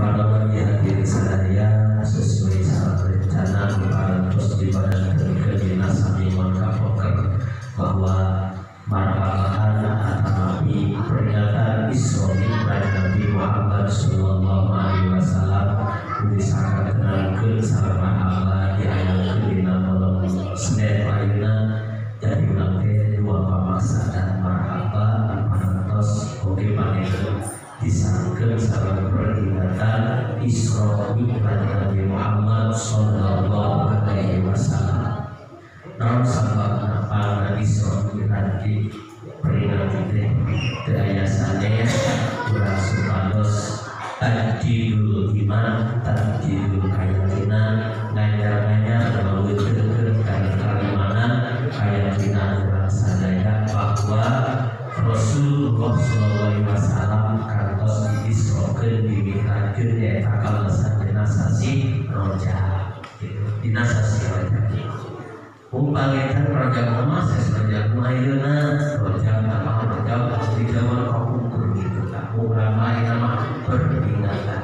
Para hadirin sadaya sesuai sareng rencana parantos di badan kedina sami mangkapoker bahwa marhaban atanapi peringatan Isra Mi'raj Nabi Muhammad sallallahu alaihi wasallam disakakeun sareng marhaba diayakeun dina malam Senin ayeuna jadi urang teh dua pamaksa dan marhaba parantos oge pangeun disangkeun sareng peringatan Isra Mi'raj Nabi Muhammad sallallahu alaihi wasallam. Naon sababna pangna Isra Mi'raj diperingati teh teu aya sanes urang supados tajdidul iman, tajdidul kayakinan, nganyar-nganyar ngaweuteurkeun kana kaimanan kayakinan urang sadaya bahwa Rasulullah sallallahu alaihi wasallam kantos diisrokeun dimi'rajkeun nyaeta kaleresan dina sasi Rajab gitu, dina sasi Rajab. Umpamana Rajab mah sasi Rajab nu ayeuna Rajab apa Rajab di zaman kapungkur gitu tah urang mah ayeuna mah peringatan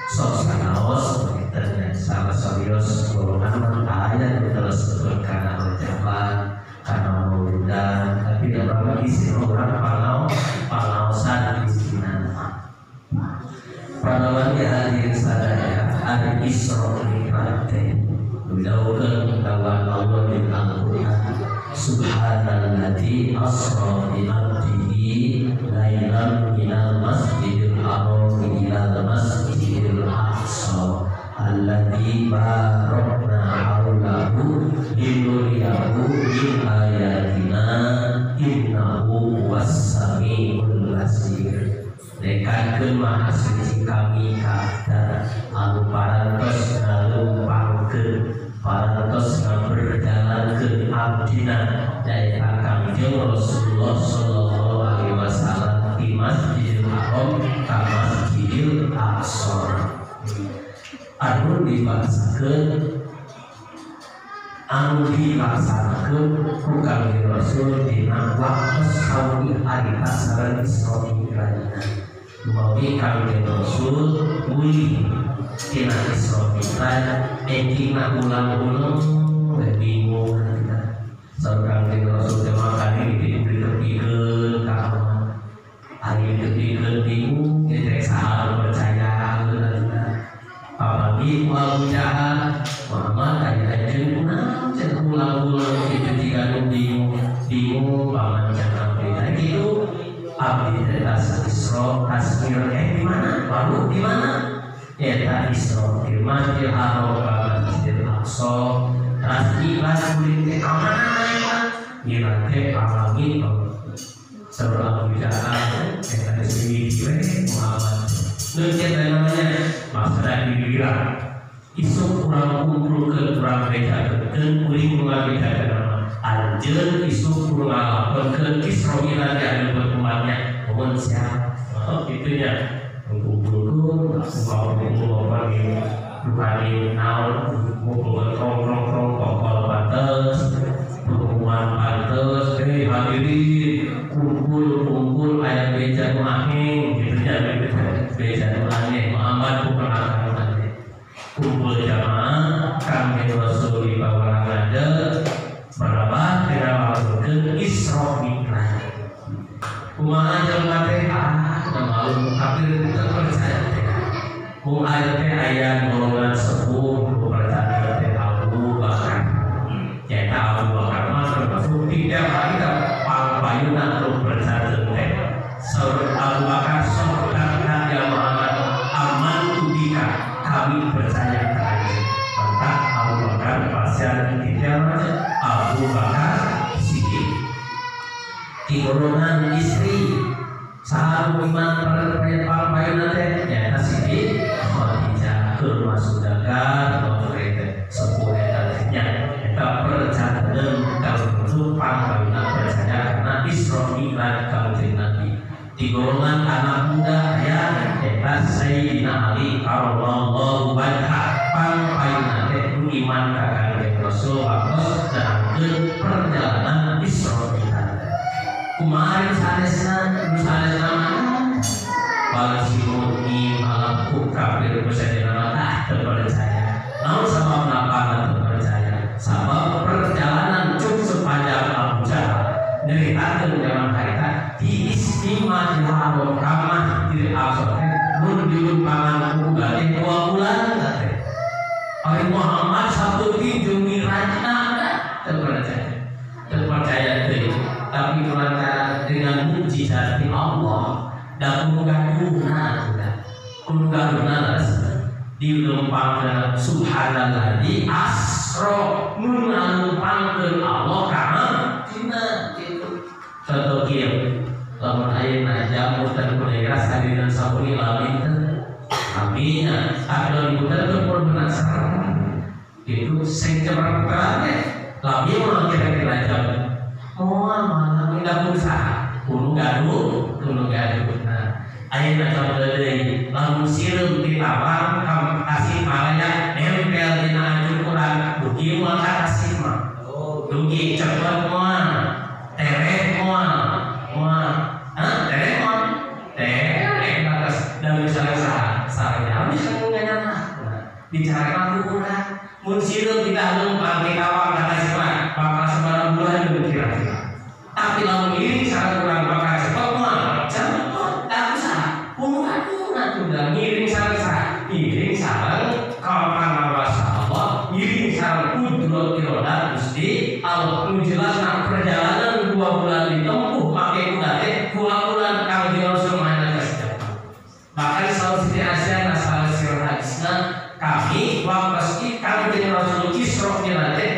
sok sanaos panginten salah sawios golongan mah aya nu terus kana Rajaban kana mauludan tapi urang mah isi urang pangaosan istina. Para warga hadirin sadaya ari Isra Mi'raj teh didawuhkeun lawan Allah di Al-Qur'an subhanalladzi asra bi 'abdihi lailan minal masjidil haram ilal masjidil aqsa alladzi barakna haulahu linuriyahu min ayatina innahu huwas samiul basir. Nekakeun maha suci kami ka anu parantos ngalumpangkeun parantos ngaberjalankeun abdina nyaeta Kangjeng Rasulullah sallallahu alaihi wasallam di Masjidil Haram ka Masjidil Aqsa. Anu dibahasakeun anu dilaksanakeun ku Kangjeng Rasul dina waktu sawi harita sareng Isra Mi'raj. Dumawi Kangjeng Rasul mulih tina Isra Mi'raj engkina ulang-ulang bingung sareng Kangjeng Rasul teh makane ditepikeun ka Allah. Ari ditepikeun bingung teh saha percaya apalagi Abu Jahal Muhammad aya anjeun kunaon cenah ulang-ulang kitu jiga nu bingung bingung paman cenah abdi teh kitu abdi teh tas Isra tas Mi'raj di mana baru di mana eta Isra di Masjidil Haram ka Masjidil Aqsa tas Mi'raj kuring teh ka mana eta Mi'raj teh ka langit saur Abu Jahal eta geus we Muhammad Leukit namanya maksudnya dibilang isuk kurang kumpulkeun kurang bejakeun kuring nu ngabejakeun nama anjeun isuk kurang ngalaporkeun Isra Mi'raj anu berkembangnya mohon siap oh kitu nya kumpulkeun kumpul pagi duhani naon kumpul tong kokol pantes pengumuman pantes hei hadirin kumpul aya beja nu aheng kitu nya beja nu aneh Muhammad ku pengakan kumpul jamaah Kangjeng Rasul di bawah ngade berapa tidak laporkeun Isra Mi'raj kumaha jelema teh ah malu kafir teu percaya teh mung aya teh aya golongan sepuh nu percaya teh Abu Bakar nyaeta Abu Bakar mah termasuk tidak lagi pangpayuna nu percaya teh saur Abu Bakar sok ya Muhammad aman tubika kami percaya kepada tentang Abu Bakar pasien tidak Abu Bakar Siddiq di golongan istri saha iman parpayuna teh nyaeta Siti Khadijah keur masuk dagang teh sepuh eta teh nya eta percayaan kalau pangpayuna percaya karena Isra Mi'raj Kangjeng Nabi di golongan anak muda ya eta Sayyidina Ali karramallahu wajha pangpayuna teh iman ka Kangjeng Rasul atos nerangkeun perjalanan Isra Mi'raj kumaha sanesna nu sanesna mah bala si mukmin ala Ku kafir ku sejenna tah teu percaya. Naon sababna kana teu percaya? Sabab perjalanan cuk sepanjang Abu Jahal nyeritakeun zaman harita di istimewa di haram ramah di Al-Aqsa teh mun dilumpangan ku teh 2 bulan teh. Ari Muhammad sapeutih jeung mirajna teu percaya. Teu percaya teh tapi lantaran dengan mukjizat ti Allah da kudu gaduhna kudu gaduhna dilempangkeun subhanalladzi asra mun ngalumpangkeun Allah kana dina kitu. Contoh kieu lamun ayeuna jamu tan kuderas kadinan sabuni lami teh amina atuh diputerkeun pun penasaran kitu sing cemerlang teh lami mah kira-kira jamu moal malah indah usaha kudu gaduh kudu gaduh. Nah ayeuna contoh deui lamun sireum ti tawang ka Tasikmalaya nempel dina anjur urang dugi moal ka Tasik mah dugi cepet moal tereh moal moal hah tereh moal tereh batas dan misalnya saha saha misalnya nganyana bicara ku urang mun sireum kita leumpang ti tawang ka Tasik mah bakal sabaraha bulan kira-kira tapi lamun iring sareng urang bakal cepet moal cepet tak usah kudu atuh atuh ngiring sareng saha ngiring sareng kapanawasa Allah ngiring sareng kudrat irodat Gusti Allah nu jelasna perjalanan 2 bulan ditempuh make kuda teh 2 bulan Kangjeng Rasul mana geus bahkan saur Siti Aisyah salah sirah hadisna kami waktu Kangjeng Rasul Isra Mi'raj teh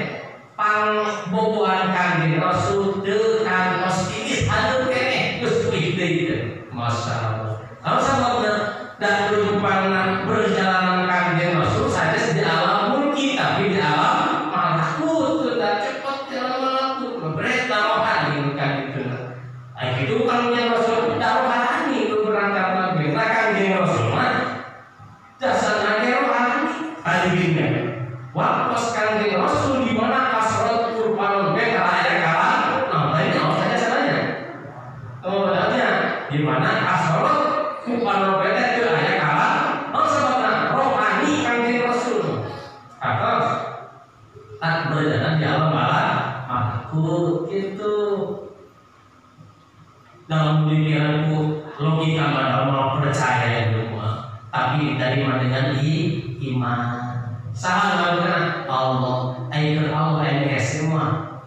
pangboboan Kangjeng Rasul teu kantos tiis haneut keneh geus teuih deui teh masyaallah. Kalau sababna dan rupana perjalanan Kangjeng Rasul saja di alam mulki tapi di alam malakut sudah cepat di alam malakut beres rohani kan itu. Nah, itu Kangjeng Rasul rohani itu berangkat lagi. Nah Kangjeng Rasul mah dasarna ge rohani tadinya. Waktu Kangjeng Rasul di mana kasrat kurban ge aya kalah nah lain saja caranya. Kemudiannya di mana kasrat kurban ge teu aya kalah naon sababna rohani Kangjeng Rasul. Atau tak berjalan di alam malakut gitu. Dalam pikiranku logika mah mau percaya itu mah tapi diterima dengan iman. Saha lamun Allah ayeuna Allah aya hese mah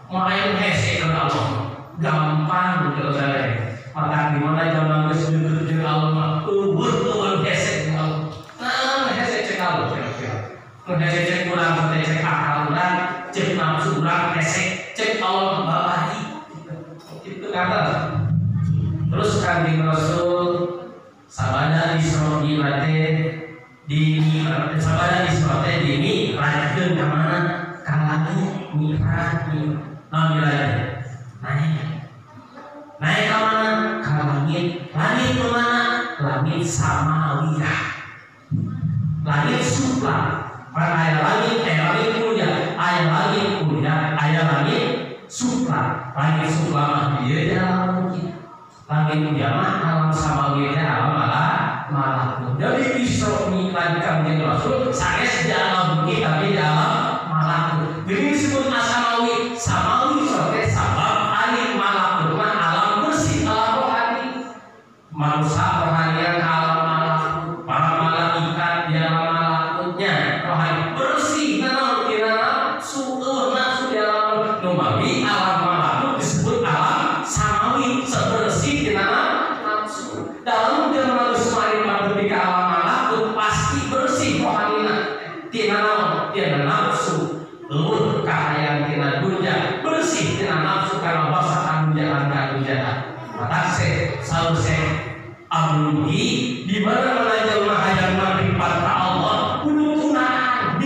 moal aya hese keur Allah gampang gitu saya. Maka di mana zaman geus deukeut jeung Allah mah eueuh eueuh hese jeung Allah. Nah hese cek Allah kira-kira. Mun hese cek urang teh cek akal urang, cek nafsu urang hese cek Allah babahi. Itu kata. Terus Kangjeng Rasul sabada Isra Mi'raj di sabada Isra teh dimi'rajkeun ka mana? Ka langit mi'raj. Naon mi'raj? Naik. Naik ka mana? Ka langit. Langit ke mana? Langit samawiyah. Langit supla. Kan aya langit, aya langit mulia, aya langit mulia, aya langit supla. Langit supla mah ieu di alam mungkin. Langit mulia mah alam samawiyah alam malakut. Jadi Isra Mi'raj Kangjeng Rasul sanes di alam mungkin tapi di alam malakut. Jadi disebut samawi, samawi teh sabab ari malakut mah alam bersih, alam rohani. Manusia rohanian alam malakut, para malaikat di alam malakutnya rohani bersih naon tina nafsu, eueuh nafsu di alam numawi alam malakut disebut alam samawi sebersih tina nafsu. Dalam manusia ketika alam malakut pasti bersih rohanina tina naon tina nafsu eueuh kahayang tina dunya bersih tina nafsu kana basa kadunyaan kadunyaan. Mata se saur se abdi di mana mana jelema hayang maripat ka Allah kudu tunaan.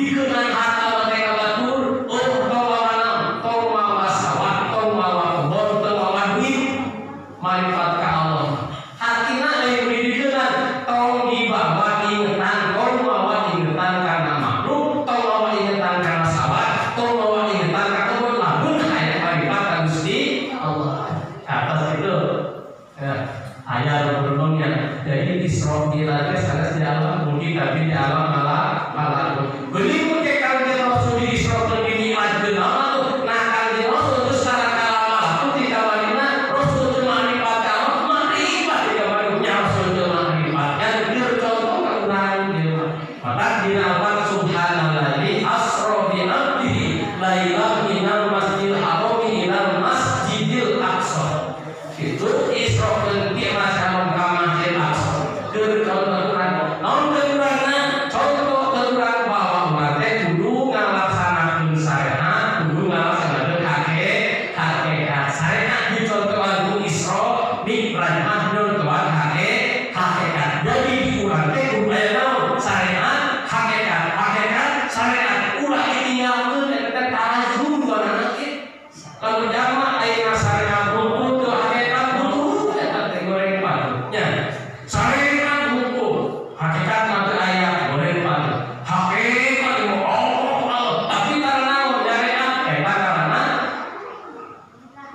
mulki tapi di alam malakut. Beli ke Kangjeng Rasul di Isra di Mi'raj naon nah Kangjeng Rasul geus ka alam malakut di kamarina Rasul teu marifat ka Allah marifat di kamarina Rasul teu marifat. Kan ieu contoh ka urang ieu. Maka dina Al-Qur'an subhanalladzi asra bi 'abdihi lailan minal masjidil haram ilal masjidil aqsa. Itu Isra Mi'raj ka Masjid Aqsa. Keur contoh urang. Naon keur urangna? Contoh keur urang bahwa urang teh kudu ngalaksanakeun syariat, kudu ngalaksanakeun hakikat. Syariat dicontohan ku Isra Mi'raj mah nyontohan hakikat. Jadi di urang teh kudu aya naon? Syariat, hakikat, hakikat, syariat. Ulah ditinggalkeun eta teh talazum duanana ge. Lamun jalma aya syariat hukum teu hakikat butuh eta teh goreng patuh. Nya. Syariat hukum, hakikat mah teu aya goreng patuh. Hakikat ieu Allah, tapi karena naon syariat eta karena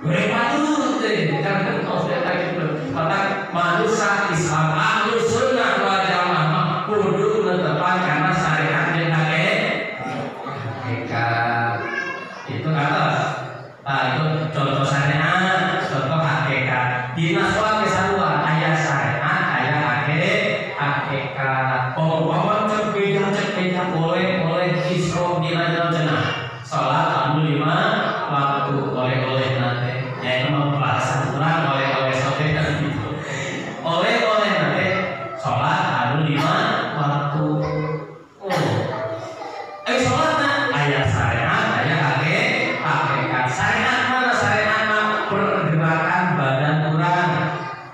goreng patuh teh karena tos eta kitu. Maka manusia Islam ahlus sunnah wal jamaah mah kudu netepan karena syariat jeung hakikat. Itu atas. Nah, itu contoh syariat, contoh hakikat. Dina sholat sarua aya syariat, aya hakikat. Pokoknya cek beda boleh Isra Mi'raj cenah. Salat anu 5 waktu oleh-oleh nanti. Ya itu mah bahasa urang oleh-oleh sote gitu. Oleh-oleh nanti salat anu 5 waktu. Oh. Salatna aya syariat, aya hakikat. Syariat mana syariat mah pergerakan badan urang.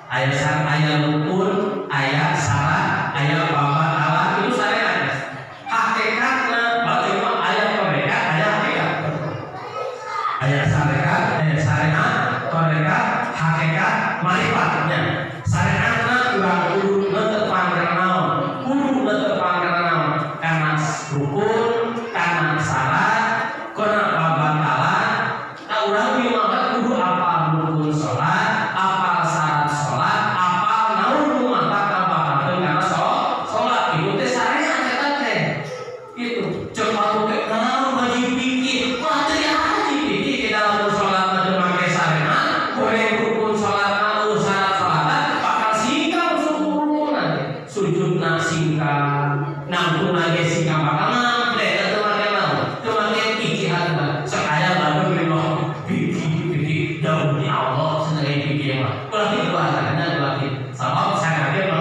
Aya aya rukun, aya syarat, aya pambatalan itu syariat. Hakikatna berarti mah aya tarekat, aya hakikat. Aya syariat, aya syariat, tarekat, hakikat, marifatnya. Syariatna urang kudu netepan kana naon? Kudu netepan kana naon? Kana rukun, kana syarat, kana pambatalan. Nah, urang mah kudu apal rukun salat, apal syarat salat, apal naon nu mata kabatalkeun kana salat. Itu teh syariat eta teh. Itu ceuk batu teh naon baju pikir. Wah teu haji pikir di dalam salat mah teu make syariat, goreng rukun salat mah syarat salat bakal singkang suku sujudna singkang, nangtungna ge singkang bakal ngample teu make naon, teu make ijtihad mah. Sok aya baru mah pikir jauh di Allah seneng pikir mah. Ulah kitu bahasana ulah kitu. Sabab syariat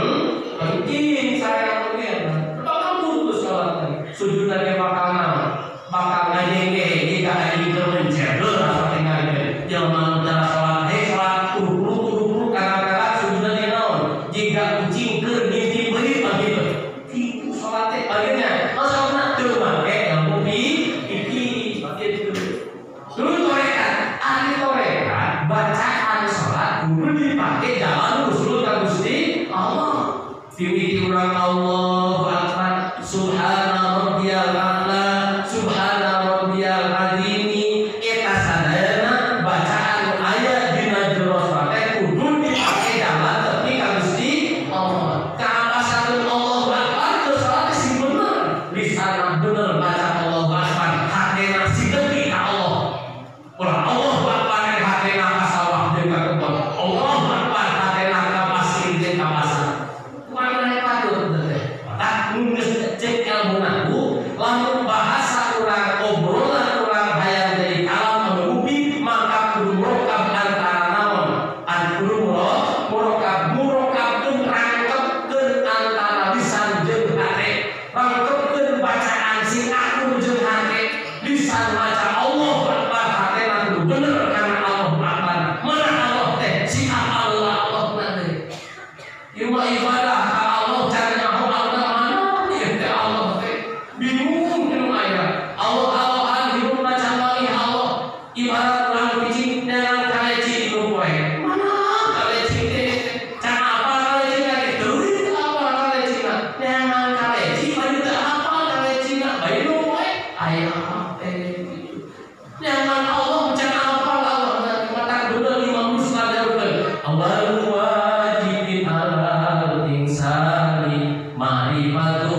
penting, syariat penting. Bakal putus salat teh. Sujudna ge bakal naon? Bakal ngajengge jika aya keur mencet asa tinggal ge. Jelema nu tara salat hei salat kudu kadang-kadang sujudna ge naon? Jika kucing keur ngintip beurit mah kitu. Kitu salat teh akhirnya masalahna teu make ilmu fikih kitu. Dulu tarekat, ahli tarekat bacaan salat kudu dipake jalan usul ka Gusti Allah. Tiwiti urang Allahu Akbar, subhana rabbiyal a'la, subhana rabbiyal azimi, eta sadayana bacaan nu aya dina jero salat teh kudu dipake jalan tepi ka Gusti Allah. Kaapasakeun Allahu Akbar teu salat teh sing bener, lisanna bener maca Allahu Akbar, hatena sing tepi ka Allah. Ulah Allahu Akbar hatena ka sawah jeung ka kebon. Allahu Akbar hatena ka pasir jeung ka pasar. Kumaha patut teh? Tah mun geus cek ilmu nahwu, lamun bahasa urang obrolan urang hayang jadi kalam anu mubin, maka kudu murokab antara naon? An kudu murokab murokabkeun rangkepkeun antara lisan jeung hate, rangkepkeun bacaan sing akur jeung hate. Lisan maca Allahu Akbar, hatena kudu bener kana Allahu Akbar. Mana Allah teh? Si Allah Allah teh. Ieu mah ibadah ka Allah can nyaho Allah mana ieu teh Allah teh.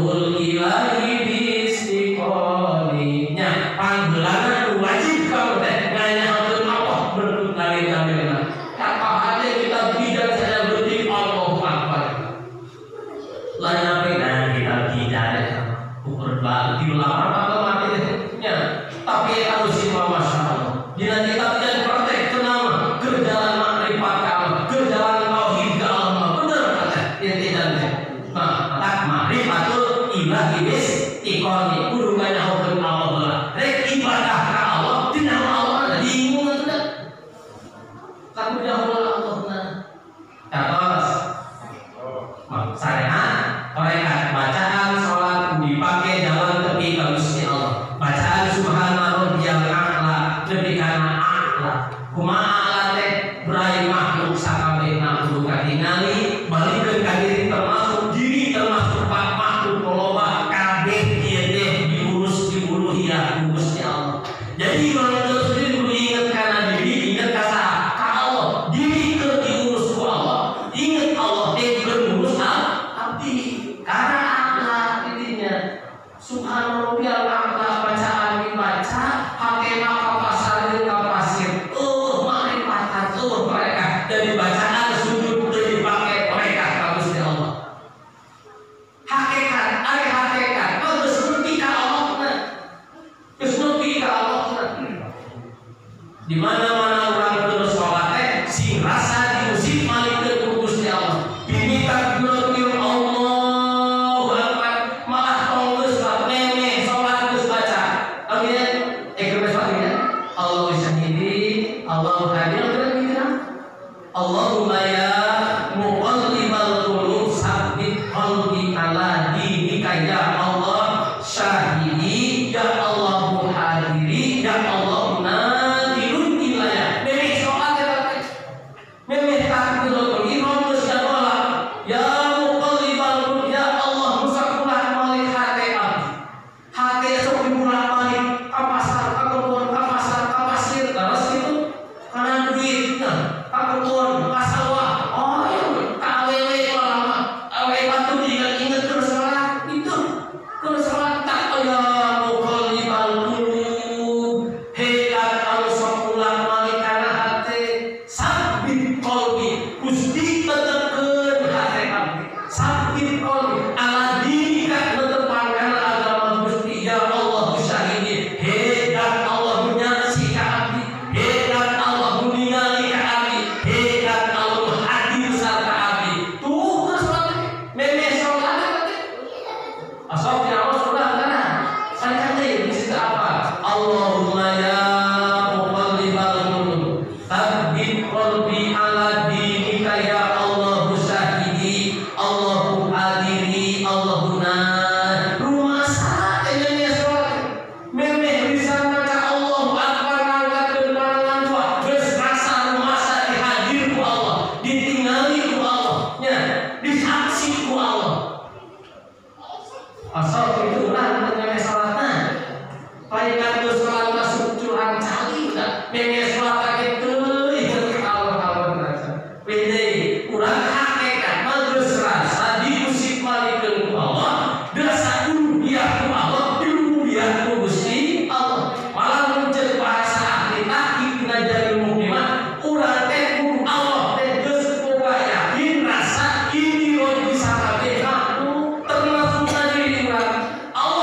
Makrifatul ilahi bistiqoninya panggelangan wajib kamu teh nganyahokeun Allah berkali-kali. Kata aja kita tidak saja berarti Allahu Akbar. Lain apa nah kita tidak ukur bal ulama apa mati nya. Tapi harus semua masya Allah. Dina kita tidak praktek tenang kerjaan makrifat ka Allah, kerjaan tauhid ka Allah bener kata intinya teh. Nah, tak makrifatul ilahi bistiqoni kudu nganyahokeun Allah heula. Rek ibadah ka Allah dina Allah bingung atuh. Kamu dahulu Allah nah. Terus syariat tarekat bacaan sholat dipakai jalan tepi ka Gusti Allah. Bacaan subhana rabbiyal a'la lebih kana a'la. Kumaha a'la teh berai makhluk sakabehna kudu katingali balikeun ka diri termasuk diri termasuk pak makhluk loba kabeh ieu teh diurus di uluhiyah ku Gusti Allah. Jadi urang terus kudu inget kana diri inget ka saha? Ka Allah. Diri keur diurus ku Allah, inget Allah teh keur ngurus abdi. Karena a'la intinya. Subhana rabbiyal a'la bacaan dibaca hakema ka pasar jeung ka pasir. Makrifatan mereka dari bacaan sujud teu dipake mereka ka Gusti Allah. Hakikat ari hakikat mah geus nepi ka Allah na. Geus nepi ka Allah na. Di mana-mana urang terus salat teh sing rasa diusip malikeun ku Gusti Allah. Bimi takbiratul Allahu Akbar malah tong geus memeh salat geus baca. Amin. Keur salat ya. Allahu syahidi, Allahu hadir gitu. Allahumma ya muqallibal qulub sabbit qalbi ala dinika ya Allah syahidi ya Allahu hadiri ya Allah nadirun ilaya. Memeh salat eta teh. Memeh takbiratul ihram geus nolak. Ya muqallibal qulub ya Allah musakulah malik hate abdi. Hate sok dibulak-balik ka pasar ka kebon ka pasar ka pasir terus gitu. Kana duit nah, ka kebon ka sawah. Oh, ka awewe lama. Awewe batu diinget-inget terus salat itu. Terus salat tak ya muqallibal qulub. Hebat anu sok ulang-malik kana hate sabbit qalbi. Gusti tetepkeun hate abdi. Sabbit qalbi ala dinika netepan kana agama Gusti ya Allah syahidi. Hebat Allah menyaksi ka abdi. Hebat Allah ningali ka abdi. Hebat Allah hadir sarta abdi. Tuh geus salat memeh salat teh. Asal ya Allah sudah kana. Sakan deui di situ apa? Allahumma ya muqallibal qulub tsabbit qalbi ala dinika ya Allahu syahidi, Allahu hadiri, Allahu nar. Rumasa teh memeh salat. Memeh bisa maca Allahu Akbar ngangkatkeun panangan dua. Geus rasa rumasa dihadir ku Allah, ditingali ku Allah, nya, disaksi ku Allah. Asal itu urang teu memeh salatna. Palingan geus salat masuk curang cali da. Memeh salat ge teu inget ka Allah Allah aja. Pede urang hakikat mah geus rasa diusip malikeun ku Allah, dasa uluhiyah ku Allah, dirububiyah ku Gusti Allah. Malah muncul bahasa ahli tahqiq ngajarin mukmina, urang teh kudu Allah teh geus boga yakin rasa ini roh bisa kabeh makhluk termasuk diri urang. Allah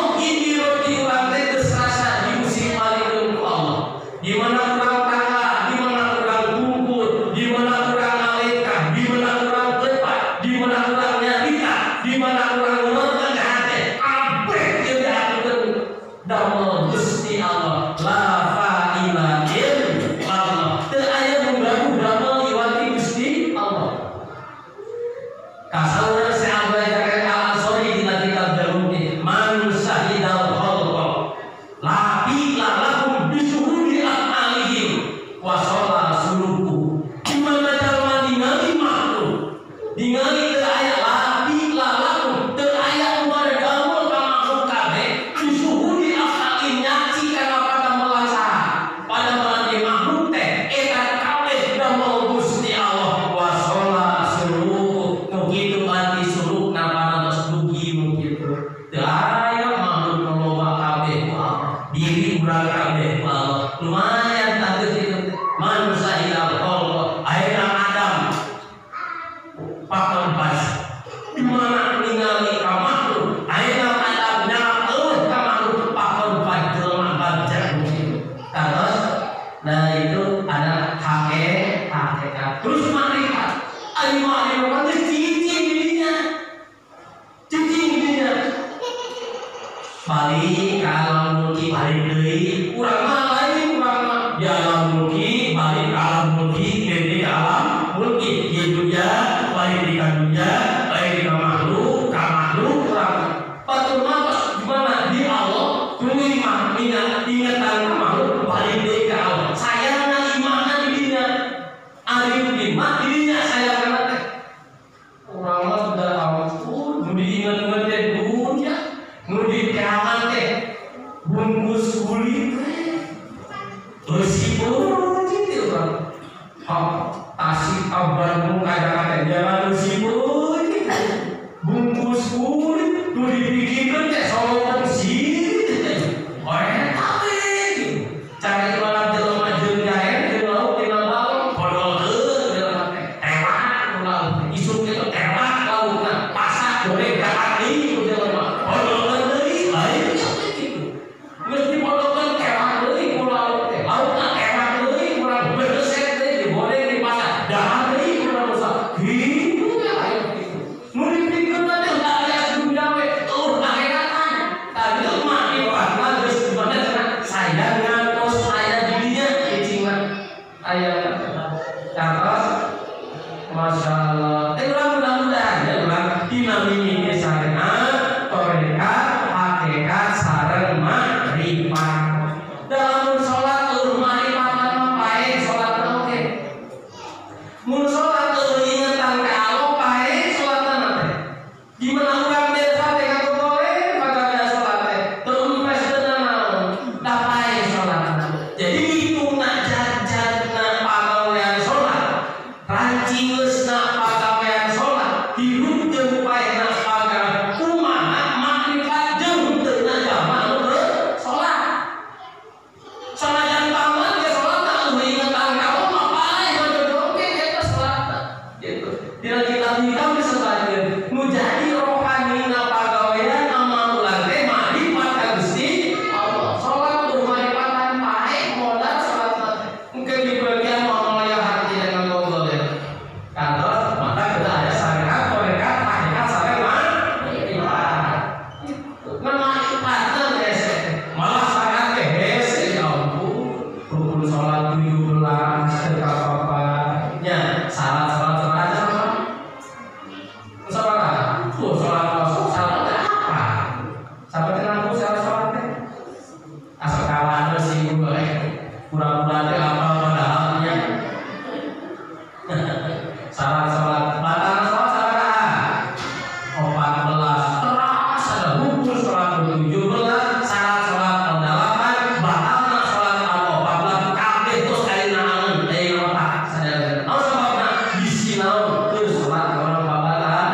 aya makhluk loba kabeh ku Allah diri urang kabeh ku Allah lumayan tah kitu manusia ila Allah ayeuna Adam pakon pas di mana ningali ka makhluk ayeuna Adam nyakeun ka makhluk pakon pas jelema baca kitu terus nah itu ada hakikat terus makrifat ari makrifat teh cicing dirinya cicing dirinya balik ka alam mulki balik deui urang mah lain urang mah di alam mulki balik ka alam mulki deui ka alam mulki di dunya balik di ka dunya balik di ka makhluk urang batur mah gimana di Allah tuluy mah ingetan ka makhluk balik deui ka Allah sayangna imahna di dinya ari imah di dinya sayangna teh urang mah sudah ampun nu diinget-inget teh dunya nu dikeangan teh bungkus kulit besi pun gitu urang Tasik ka Bandung kadang-kadang jalan besi pun gitu bungkus kulit nu dipikirkeun teh solong sih teh eta we gitu cari malam jelema jeung jahe jeung lauk dina lauk podolkeun jelema teh tewak ku lauk isuk kitu tewak laukna pasak goreng ka ati ku jelema podolkeun deui lain kitu geus dipodolkeun tewak deui ku lauk teh laukna tewak deui kurang bereset deui digoreng dipasak dahar deui kurang rusak kitu ya aya kitu nu dipikeun teh aya dunya we eueuh akhiratan tadi mah ibaratna geus bener sayang ngantos aya di dinya cicing mah aya terus Masya Allah urang mudah-mudahan ya urang dina mimiti syariat tarekat hakikat sareng makrifat dalam salat eueuh makrifat mah pae salatna oge mun salat eueuh ingetan ka Allah pae salatna teh gimana urang biasa teh kagoleh pagawean salat teh teu empes teu naon da pae salatna jadi hitungna jajatna pagawean salat rancingeusna pagawean salat hirup jeung paehna pagawean kumaha makrifat jeung teu jalma anu teu salat sanajan paman ge salatna eueuh ingetan ka Allah mah paeh jodoh ge eta salatna gitu dina kitab hikam disebutkeun nu jadi rohanina pagawean amal ulang teh makrifat ka Gusti Allah salat kudu makrifatan paeh modal salatna teh engke di bagian moal aya hati yang ngobrol ya kantos maka kita ada syariat tarekat hakikat sareng makrifat gitu ngan makrifatna hese malah syariat teh hese ya ampun rukun salat 17 teu apa nya salat salat salat salat salat tuh salat salat teh apa sampai kenapa salat salat teh asal kawan sih boleh pura-pura teh apa padahalnya salat salat batal salat salat 14 terus ada rukun salat 17 salat salat 8 batalna salat 14 kabeh tos ayeuna angeun deui otak sadaya naon sababna bisi naon keur salat urang babalan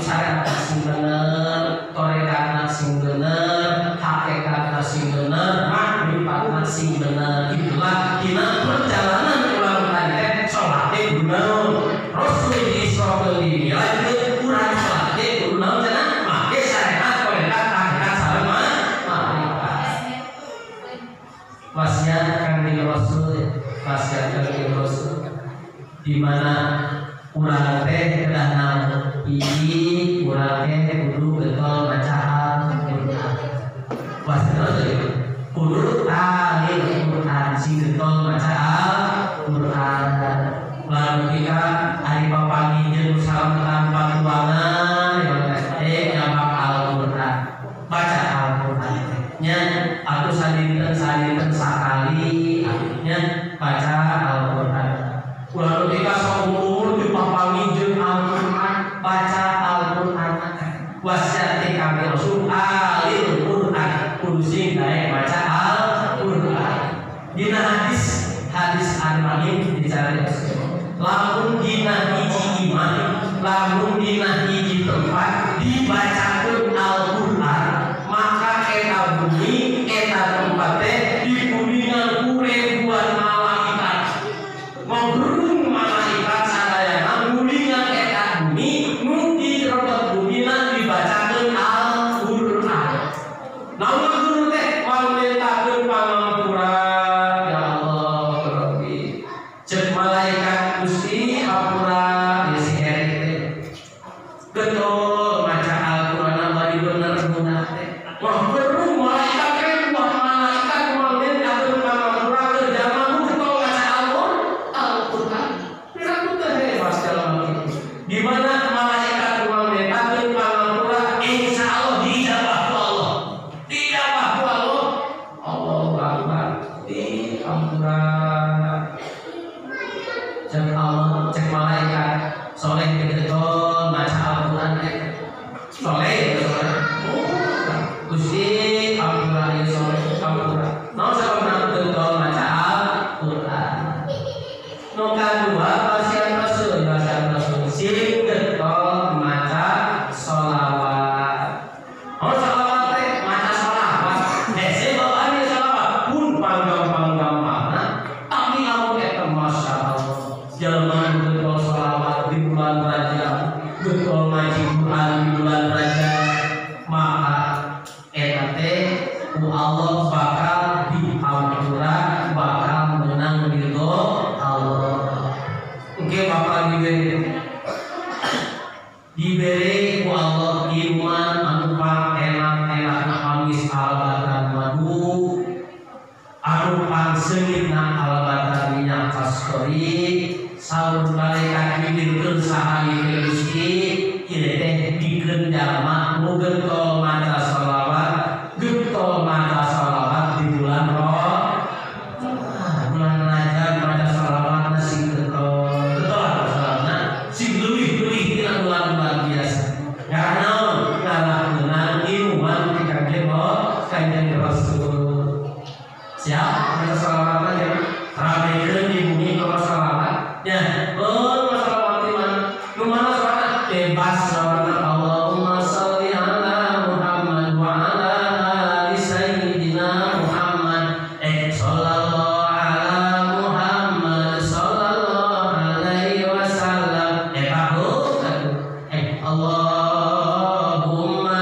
syariat sing bener tarekatna sing bener hakikatna sing bener makrifatna sing bener itulah dina perjalanan urang tadi teh salat teh kudu naon Rasul di Isra Mi'raj urang salat teh kudu naon cenah make syariat tarekat hakikat sareng makrifat wasiat Kangjeng Rasul wasiat Kangjeng Rasul di mana urang teh kedah naon hiji urang teh kudu getol maca Al-Qur'an wasiat Rasul kudu ahli Qur'an sing getol maca Al-Qur'an lalu kita ari papanggih jeung salam patuangan teh nyabak Al-Qur'an baca Al-Qur'an nya atuh sadinten sakali nya baca Al-Qur'an ulah ketika saumur dipapanggih jeung Al-Qur'an baca Al-Qur'an wasiat kami Rasul alil Qur'an kudu sing daek maca Al-Qur'an dina hadis hadis al-Amin dicari lamun dina hiji iman lamun dina hiji tempat dibacakeun Al-Qur'an Namun guru teh pangmintakeun pangampura ya Allah Rabbi. Cek malaikat Gusti hampura ya si Erik teh. Getol maca Al-Qur'an bari bener guna teh. Wah perlu malaikat teh wah malaikat pangmintakeun pangampura ke jalma nu getol maca Al-Qur'an. Piraku teh hebat jalma kitu. Di mana malaikat pangmintakeun pangampura insya Allah diijabah ku Allah. Dijabah ku Allah. Allahu Akbar. Diampura. Cek Allah, cek malaikat soleh getol maca Al-Qur'an teh. Soleh, soleh. Oh, Gusti ampura ya soleh, ampura. Naon sababna getol maca Al-Qur'an. Nu kadua wasiat Rasul, wasiat Rasul sing getol maca sholawat. Oh sholawat teh maca sholawat. Hese bawaan ieu sholawat pun panggampang-gampangna tapi lamun eta masyaallah. Jalma getol sholawat di bulan Rajab, getol ngaji Quran di bulan Rajab, maka eta teh ku Allah bakal diampura, bakal menang ridho Allah. Engke bakal diberi ku Allah iman anu pang enak-enakna amis albatan madu, anu pang seungitna albatan minyak kasturi. Saur malaikat dibirkeun saha ieu Gusti, ieu teh dikeun jalma nu getol maca sholawat, getol maca sholawat di bulan bulan Rajab maca sholawatna sing getol. Getol sholawatna sing leuwih-leuwih tina bulan-bulan biasa. Karena naon? Ngalakunan iluman ti Kanjeng Rasul. Siap maca sholawatna ya? Ramekeun di bumi maca sholawat. Ya, oh masalah di mana? Nu mana sholatna? Bebas sholatna. Allahumma sholli ala Muhammad wa ala ali sayyidina Muhammad. Sallallahu ala Muhammad sallallahu alaihi wasallam. Allahumma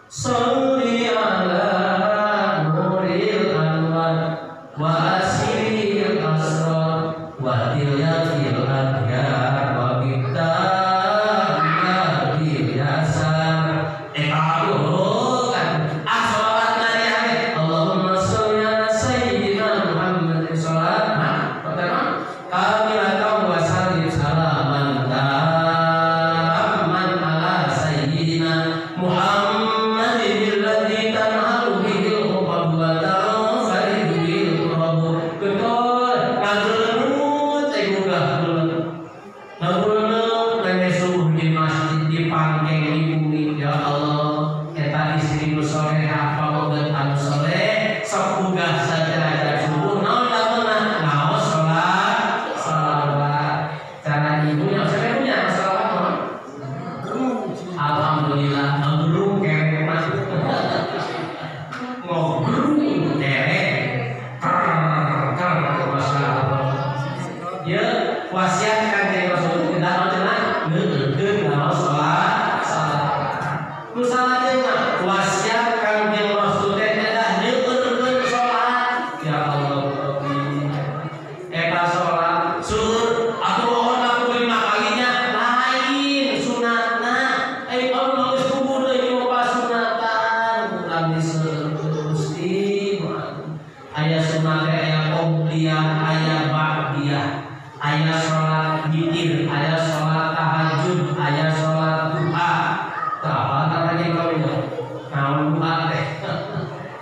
sholli ala nuril anwar wa asiril asrar wa tilyatil adhar wa bibtail yasar. Sholawat nari Allahumma sholli ala sayyidina Muhammad sholat. Nah, pertama kamilatan wa sallim salaman tamman ala sayyidina Muhammadin alladzi tanhalu bihil uqad wa tanfaridu bihil qurab. Getol ngagelenut ngagelenut meme subuh di masjid di pangkeng di bumi. Ya Allah, eta istri nu solehah pamoget anu soleh sok ugah saderajat subuh naon lamunna ngaos sholat sholawat. Cara ibunya sampe punya sholawat mah. Alhamdulillah ngagerung kerek mah. Ngobrung kerek. Ter masyaallah. Ya wasiat Kanjeng Rasul tidak naon cenah neukeun ngaos sholat sholawat. Nu salajengna wasiat Kanjeng Rasul teh kedah neukeun sholat. Ya Allah Rabbi. Eta sholat sur atuh mohon aku 5 kalinya lain sunatna. Kalau geus kubur deui mah pasunatan urang diseueur Gusti. Aya sunat teh aya qobliyah, aya ba'diyah, aya sholat witir, aya sholat tahajud, aya sholat duha. Tah apa lagi kalau naon duha teh?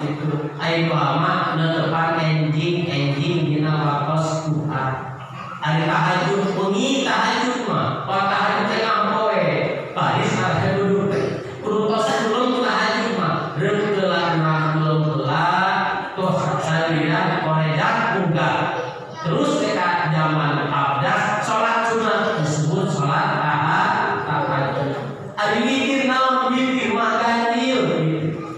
Itu aya duha mah netepan enjing-enjing dina waktos duha. Ari tahajud bengi tahajud mah, pak tahajud teh ngampoe, baris ada duduk teh. Kudu tos belum tahajud mah, reuk heula belum heula, tos salira korejak unggah. Terus kita zaman abdas sholat sunat disebut sholat tahajud. Ari witir naon? Witir mah ganjil.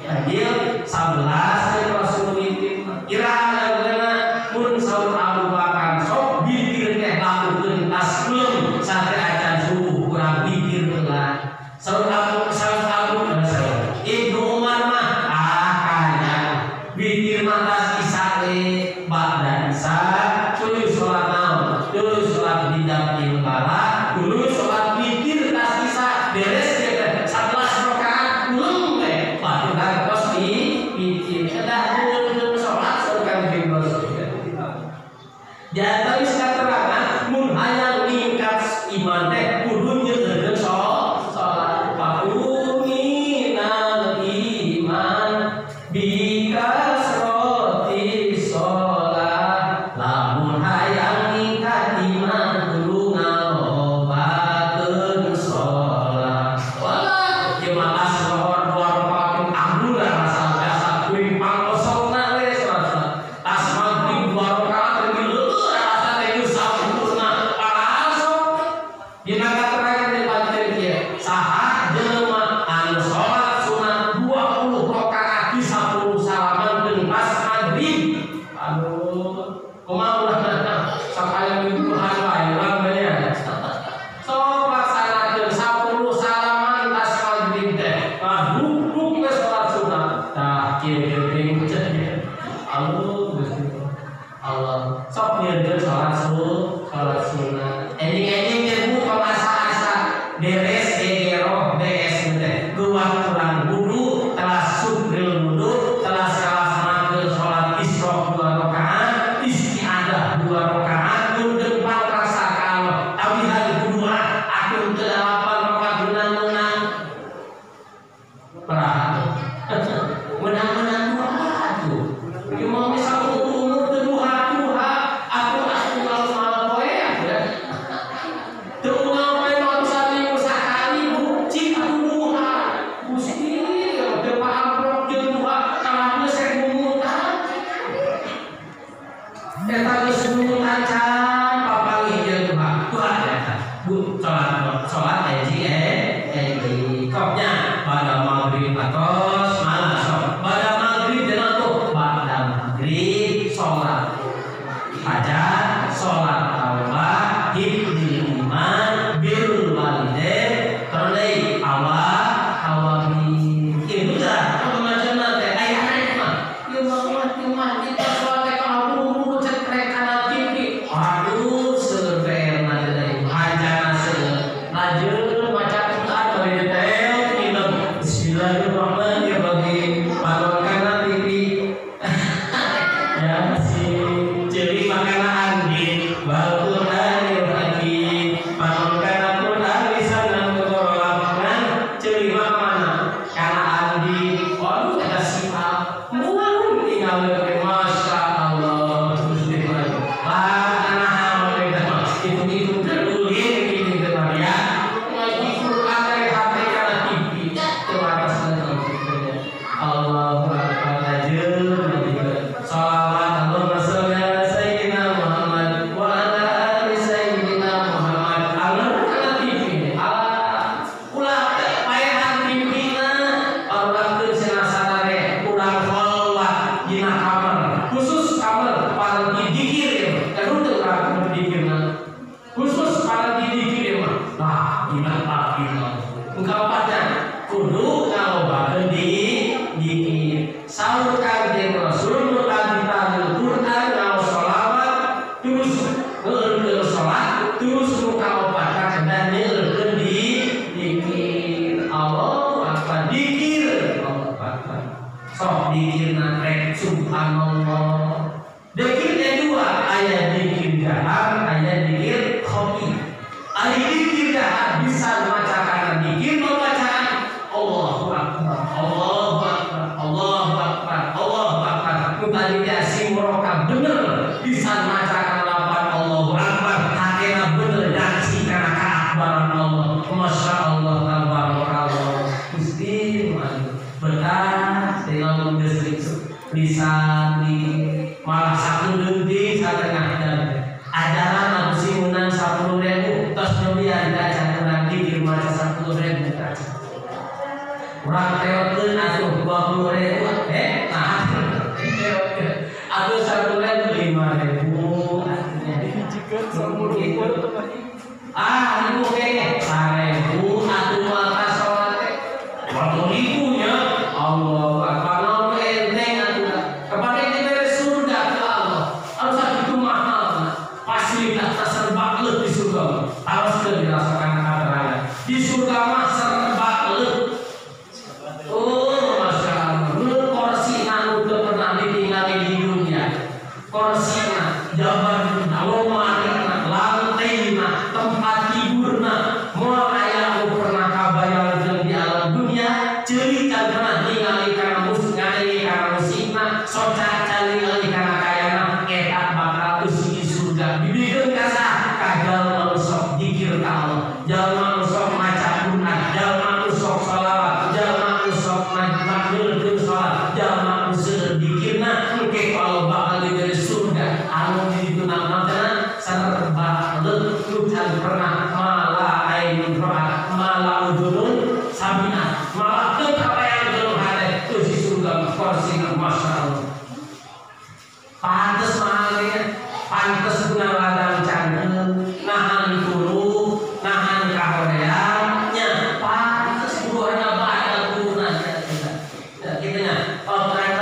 Ganjil 11 Rasul witir. Iraha laguna mun saur Abu Bakar sok witir teh lakukeun tas belum sampai acan subuh kurang witir heula. Saur Abu Ibnu Umar mah Kieu teh cek. Allah Gusti Allah. Sok nyieun salat sunnah. Enjing-enjing teh bu asa-asa beres gegeroh beres teh. Geuwah kurang wudu, telah subril wudu, telah salah salat isyraq 2 rakaat, istiadah 2 rakaat, mun depan rasa kalau tawihan kedua aku ke 8 rakaat menang-menang. Perah. Menang-menang dua tuh. Ieu mah misal umur teu duha-duha, aku kalau malam poe ya. Teu unggal poe mah saminggu sakali bu, cik atuh duha. Gusti, teu paamprok jeung duha, kalah geus rek mumutan. Eta geus mumutan can papanggih jeung duha. Duha eta. Bu, salat enjing enjing. Kopnya pada maghrib atos malah sok. Pada maghrib jenah tuh pada maghrib salat fajar, salat taubat, hibdil iman, birrul walidain, terus awal awami. Itu dah macam-macam teh aya rek mah. Ieu mah kita salat teh kalau buru-buru cekrek kana TV. Aduh, seueur PR na deui. Hajana seueur. Lanjut maca Quran bari teh minum. Bismillahirrahmanirrahim. Panon kana TV. Ya si ceuli makana andi wal Qur'anil hakim. Panon kana Quran lisanan korolan ceuli mah mana? Kana andi. Waduh eta sifat. Mun tinggal teh Masya Allah. Lah ana itu terulin gitu teh ya. Ngaji Quran dari HP kana TV. Teu atas Allahu akbar lanjut. Salawat Allahumma sholli ala sayyidina Muhammad wa ala ali sayyidina Muhammad. Alur kana TV. Ah, ulah paehan TV-na urang teu cenah sarare, urang kholwat dina kamar. Khusus kamar para dikir ya. Kudu teu urang dikirna. Khusus para dikir mah. Nah, gimana gimana. Kaopatna kudu ngalobakeun dikir. Saur Kanjeng Rasul nu tadi tahlil Quran ngaos sholawat terus ngeureun salat terus nu kaopatna kedah nyeureun dikir. Allahu akbar dikir. Allahu akbar. Sok dikirna rek subhanallah. Dikirnya dua, aya dikir jahar, aya dikir khafi. Ari dikir jahar bisa maca kana dikir bacaan Allahu akbar, Allahu akbar, Allahu akbar, Allahu akbar. Nu tadi teh si murokab bener bisa maca kana lapan Allahu akbar, hatena bener yaksi kana kaakbaran Allah. Masya Allah tabarakallah. Gusti betah tinggal geus lisan di malah satu detik satengah jam. Ajaran aku sih menang 10.000 tos nembian aja urang dikir maca 10.000 aja. Urang teotkeun atuh 20.000 nah atuh 1.000 5.000 atuhnya dihijikeun 10.000 teh mah. Ah, ibu kene 1.000 atuh mah salat teh 20.000 nya. Allahu akbar. Naon enteng atuh kepada diberi surga ke Allah. Harus itu mahal. Fasilitas serba leuh di surga. Harus dirasakan katerana. Di surga mah serba leuh. Oh, Masya Allah. Nu kursi anu teu pernah ditinggali di dunia. Kursina, jabarna, lomarina, lantaina, tempat tidurna, moal aya nu pernah kabayangkeun di alam dunia, ceuli can pernah ningali kana musik, ngadenge kana musikna, soca can ningali kana kayana, eta bakal eusi di surga. Dibikeun ka saha? Ka jalma nu sok dikir ka Allah, jalma nu sok maca Quran, jalma nu sok sholawat, jalma nu sok ngeureun salat, jalma nu seueur dikirna, engke ku Allah bakal diberi surga. Anu di ditu namana serba leuh nu can pernah mala ainun ra'at, mala udunun sami'at, malah teu kabayangkeun hate eusi surga kursina Masya Allah. Pantes mahalnya, pantes guna ladang cangkeul, nahan turu, nahan kahoream, nya pantes kudu aya bae kudu nanya. Kitu nya, kalau terang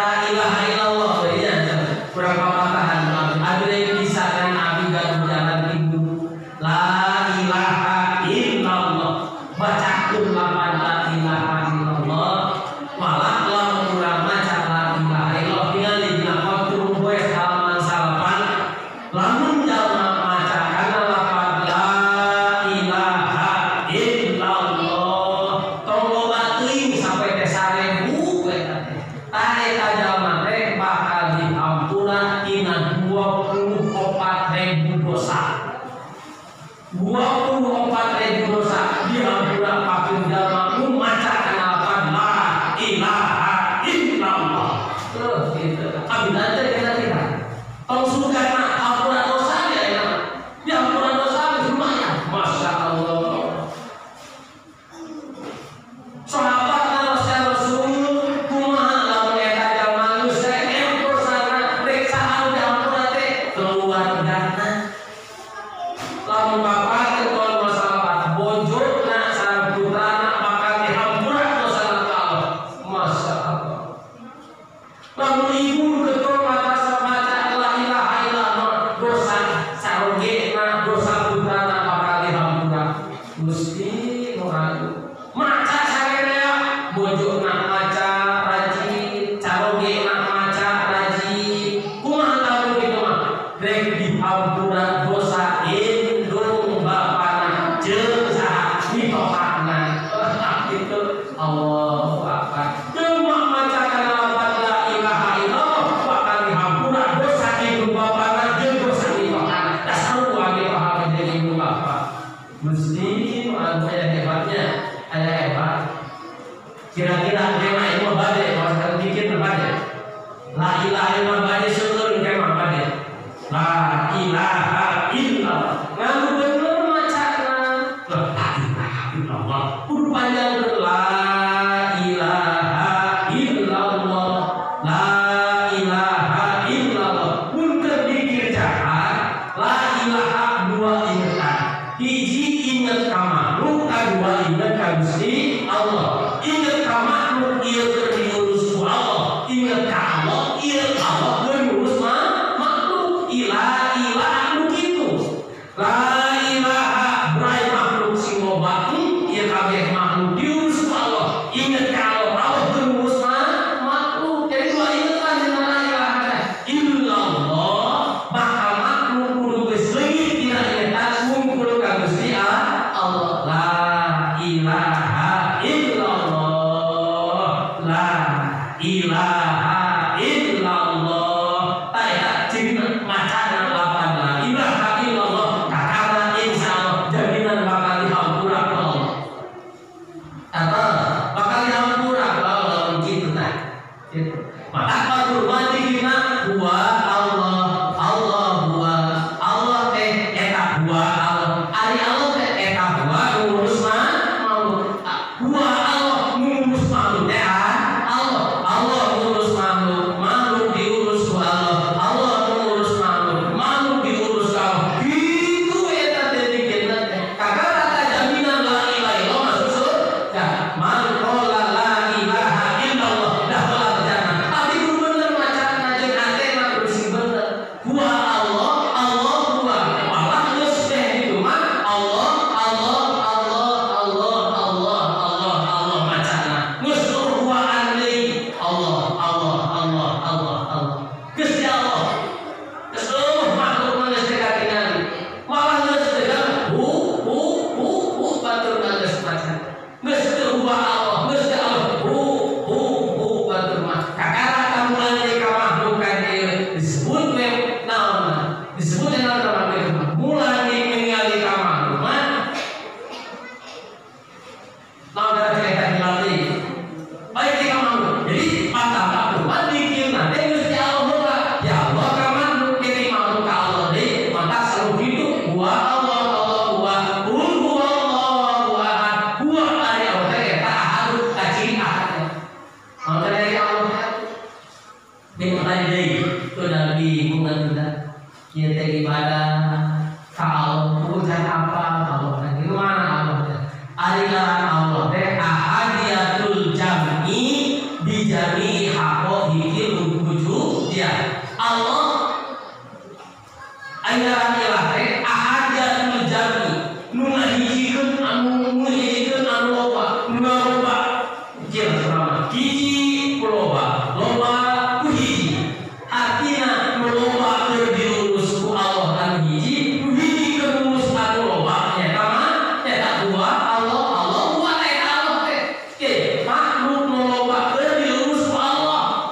Tah eta jalma teh bakal dihampura tina 24.000 dosa. 24.000 dosa dihampura pakeun jalma nu maca kana lapan la ilaha illallah. Tuh gitu. Abdi teh kita kita. Tong surga mah hampura dosa ya enak. Dihampura dosa lumayan. Masya Allah. Sahabat Rasul kumaha lamun eta jalma nu seem dosana rek saha dihampura teh keluargana. Lamun bapak keton masalah bojona sareng putrana bakal dihampura dosana ku Allah. Masya Allah. Lamun ibu keton maca la ilaha illallah dosa sarogena dosa putrana bakal dihampura. Gusti nu agung. Maca sarerea bojona maca rajin, carogena maca rajin. Kumaha lamun kitu mah? Rek dihampura dosa indung bapana jeung saha mitohana. Gitu. Allahu akbar. Cuma maca kana lapan la ilaha illallah bakal dihampura dosa indung bapana jeung dosa mitohana. Dasar sarua mitohana jeung indung bapa. Mesti nu anu aya hebatnya, aya hebat. Kira-kira kemah ieu mah bade, masalah dikit mah bade. La ilaha illallah bade seueur kemah bade. La ilaha illallah. Ngaku bener macana. La ilaha illallah. Kudu panjang la ilaha illallah. La ilaha illallah. Mun keur dikir jahat, la ilaha dua ingetan. Hiji inget ka makhluk, kadua inget ka Gusti Allah. Inget ka makhluk ieu keur diurus ku Allah. Inget ka Allah, ieu Allah keur ngurus makhluk. Ila ilaha nu kitu. La ilaha brai makhluk sing loba, ieu kabeh makhluk diurus ku Allah. Inget ka Allah, Allah keur ngurus makhluk. Jadi dua ingetan dina la ilaha illallah, maka makhluk kudu geus leungit dina ingetan mungkul ka Gusti Allah. La ilaha illallah. La ilaha illallah. Tah eta cirina macana lapan la ilaha illallah kakara insyaallah jaminan bakal dihampura ku Allah. Atau bakal dihampura ku Allah lamun kitu tah. Gitu. Maka kurban dikirna huwa Allah, Allah huwa, Allah teh eta huwa Allah. Ari Allah teh eta huwa ngurus makhluk. Huwa Allah ngurus makhluk teh Allah. Allah ngurus makhluk, makhluk diurus ku Allah. Allah ngurus makhluk, makhluk diurus ku Allah. Gitu eta teh dikirna teh. Kakara jaminan la ilaha illallah masuk surga. Man qala la ilaha illallah dakhala jannah. Tapi kudu bener macana jeung hatena kudu sing bener. Huwa Allah, Allah huwa. Malah geus teh kitu mah Allah, Allah, Allah, Allah, Allah, Allah, Allah macana. Geus huwaan deui. Allah, Allah, Allah, Allah, Allah. Geus ya Allah. Geus eueuh makhluk mah geus teu katingali. Malah geus teu hu hu hu hu batur mah geus macana. Geus teu huwa Allah, geus teu Allah hu hu hu batur mah. Kakara kamulan deui ka makhluk kan ieu disebut we naon? Disebut naon ka makhluk mah? Mulai ningali ka makhluk mah naon da cerita hilal deui. Baik di ka makhluk. Jadi patah mah dikirna teh Gusti Allah heula. Ya Allah ka makhluk kieu makhluk ka Allah deui, maka selalu kitu huwa Allah, Allah huwa, qul huwallahu ahad. Huwa ari Allah teh eta ahad kaciri ahad. Maka dari Allah bingung tadi deui udah bingung udah kieu teh ibadah ka Allah urusan apa Allah teh gimana Allah teh ari ngaran Allah teh ahadiyatul jam'i bi jami haqaiqil wujudiyah. Allah ari ngaran ilah teh ahadiyatul jam'i nu ngahijikeun anu ngahijikeun anu loba nu loba kieu selama hiji ku loba loba ku hiji artina nu loba keur diurus ku Allah anu hiji nu hiji keur ngurus anu loba nyaeta mah nyaeta huwa Allah, Allah huwa eta Allah teh. Ke makhluk nu loba keur diurus ku Allah.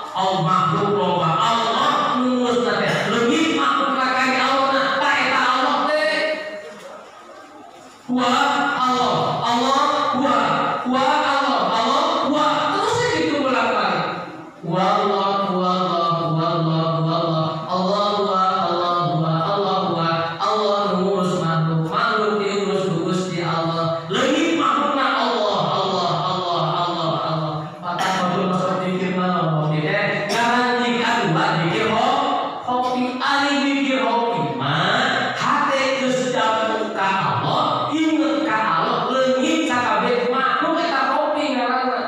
Wallah wallah wallah wallah Allah wa Allah wa Allah wa Allah ngurus makhluk, makhluk diurus ku Gusti Allah. Leungit makhlukna Allah Allah Allah Allah Allah. Maka batur masuk dikir mah teh ngaran dikir dikir hopi ari dikir hopi mah hate geus dapet ka Allah, inget ka Allah, leungit sakabeh makhluk eta hopi ngaranna.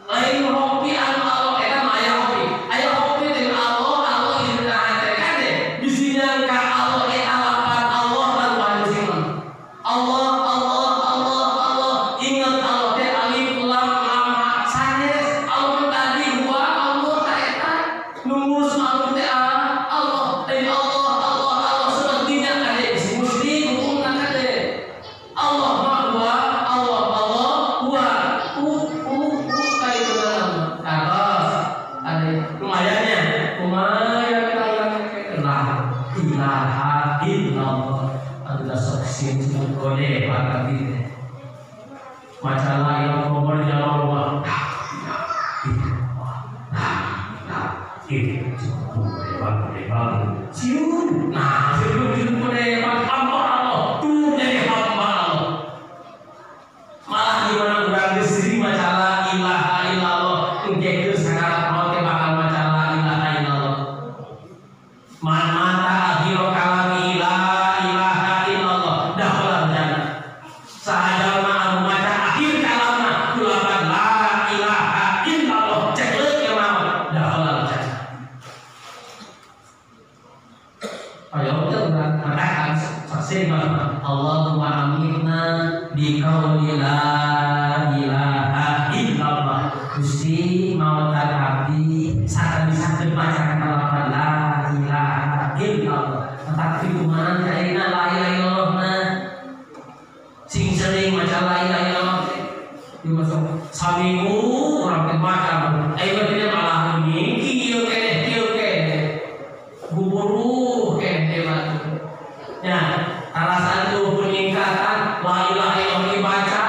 Lain hopi anu Allah eta mah aya hopi. Aya hopi teh Allah, Allah ieu ka hate kade. Bisi nyangka Allah eta lapan Allah baru anu sing Allah Allah Allah Allah inget Allah teh alif lam lam ha sanes Allah tadi huwa Allah ta eta nu ngurus makhluk teh Allah eh Allah Allah Allah sepertinya kade bisi musyrik hukumna kade. Allah ma huwa Allah Allah huwa u u u kayak itu atas ada lumayannya lumayan la ilaha illallah adalah saksi kode pak tadi masalah yang nomor jalan rumah siun nah sebelum siun kode hamba Allah tuh jadi hamba Allah malah gimana kurang disini masalah ilaha illallah engke geus sakarat maut teh bakal masalah ilaha illallah man mata akhiru kalami la ilaha illallah dakhala jannah sahaja anu maca akhir kalamna kulapan la ilaha illallah cek leuk ya mah dakhala jannah ayo teh urang matakan saksi mah Allahumma aminna bi qauli la ilaha illallah Gusti maotan abdi sakan-sakan maca kata la ilaha illallah tapi kumaha cairna la ilaha illallah na sing sering maca la ilaha illallah di masuk saminggu urang teh maca ayeuna teh malah geuning kieu keneh kieu keneh guburuh keneh mah nya alasan tuh peningkatan la ilaha illallah dibaca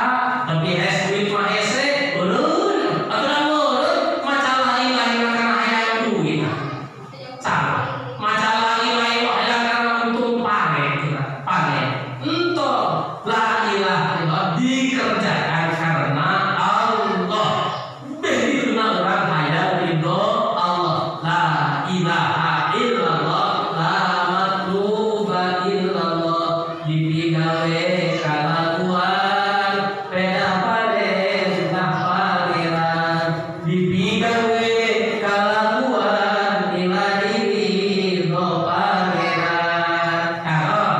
tapi es duit mah hese eureun atuh eureun maca la ilaha illallah kana hayang duit salah maca la ilaha illallah hayang kana untung panen panen ento la ilaha illallah dikerjakan karena Allah beh urang hayang ridho Allah la ilaha illallah la matluba illallah dipigawe kalakuan peda parentah pangeran dipigawe kalakuan ilahi ridho pangeran kalau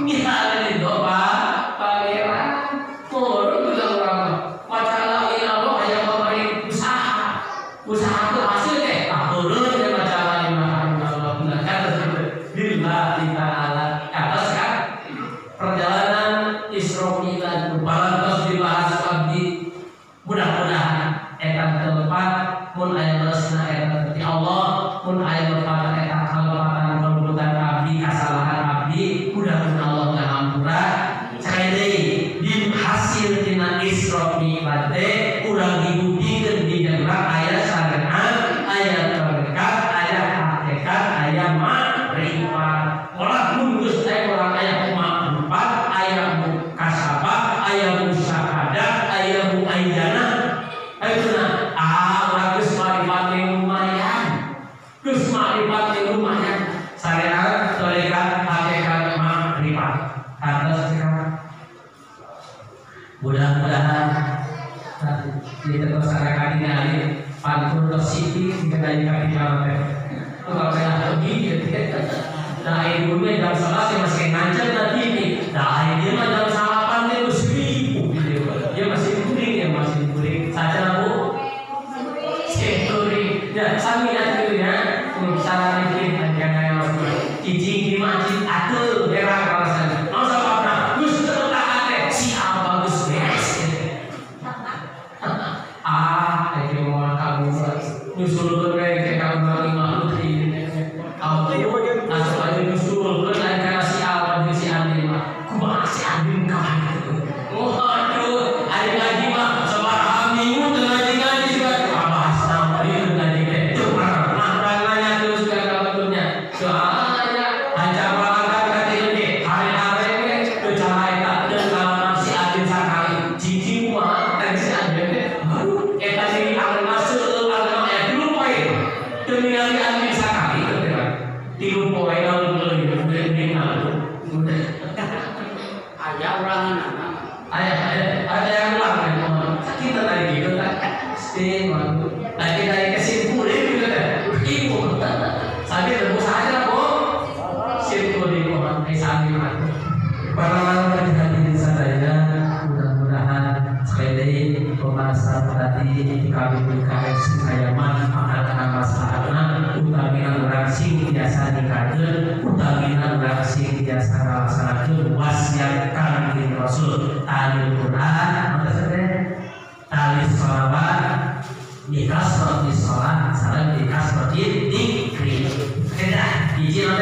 misalnya ridho pangeran turun juga orang maca la ilaha illallah hayang memberi usaha usaha itu hasil teh ah turun teh maca la ilaha illallah nah kata lillahi ta'ala atas kan perjalanan Isra Mi'raj parantos dibahas abdi mudah-mudahan eta tempat mun aya leresna eta ti Allah mun aya lepat eta kalepatan kaluputan abdi kasalahan abdi mudah-mudahan Allah ngahampura cai deui di hasil tina Isra Mi'raj teh urang dibuktikan di urang aya syariat aya tarekat aya hakikat aya makrifat orang mun geus aya urang aya makrifat aya mukasabah aya musyahadah aya muayyanah ayeuna ah urang geus marifat lumayan geus marifat lumayan syariat tarekat hakikat makrifat atas sekarang mudah-mudahan di terus ada kali pantun siti dikenai kaki teh kalau saya pergi gitu nah ibu jam 11 masih ngancet nanti ini nah ini mah jam salapan teh geus ribu gitu dia masih kuring ya masih kuring saja Bu kuring ya sami atuh ya salah iki kana cicing di masjid atuh herang kawasan naon sababna geus teu teh si abah geus beres ah ieu mah kamu nyusul we ke kamu lima putri aku aja nyusul ke kana si abah jeung si Andi mah kumaha si Andi ka waduh ari ngaji mah sabaraha minggu teu ngaji-ngaji juga abah naon ieu PKB PKS sing aya manfaatna maslahatna utamina urang sing tiasa ningkatkeun utamina urang sing tiasa ngalaksanakeun wasiat Kangjeng Rasul tali Quran maka teh tali sholawat dikasroti sholat sareng dikasroti dikri. Kedah hiji.